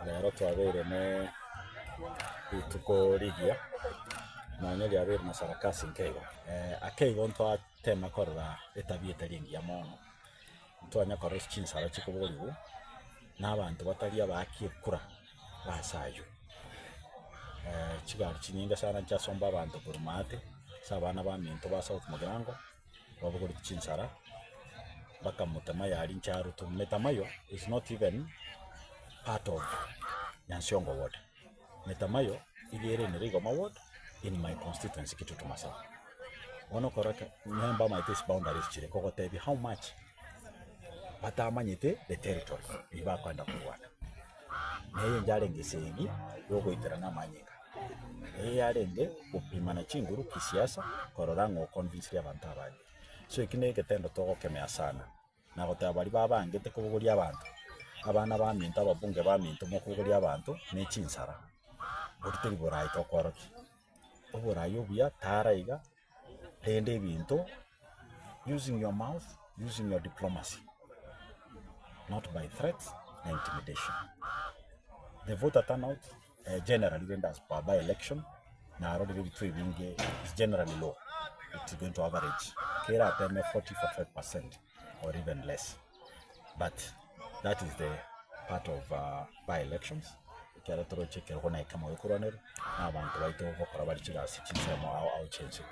Rero twabeire ne rituko rigiya, nonya riabeire na sarakasi nke igo. Ake igo ntwatema korora etabia etari engiya mono, ntwanya korora ase chinsara chikoborigwa, na abanto batari abaaki ekura ase aywo. Chigari chinyinge sana nchiasomba abanto korwa maate, ase abana baminto ba South Mugirango. Babogoretie chinsara, bakamotema aria inche arutwe. Metamayo is not even part of Nyansiongo ward. Metamayo iga ere in Rigoma ward in my constituency Kitutu Masaba. Bono okora ki? Nigo mbamaete ase boundaries chire kogotebia how much batamanyete the territory eywo bakoenda korwana. Neye inche arenge esegi ya ogoiterana amanyinga. Eye yarenge gopimana chinguru kisiasa korora ng'a oconvincirie abanto abange. So eki na egetendo togokemea sana, na goteba baria babangete kobogoria abanto, abana baminto ababunge baminto mokobogoria abanto ne chinsara, boria teri borai tokorokia. Oborai obuya tara iga. Rende ebinto using your mouth, using your diplomacy, not by threats na intimidation. The voter turnout generally rende as per by election, narorire ebituo ebinge is generally low, it's going to average kerateme 40, 45 percent or even less but that is the part of by elections ekero toroche ekerogo na ekemo gekorwanerwa na abanto baito gokora bare chigasi chinsemo ao ao chiense.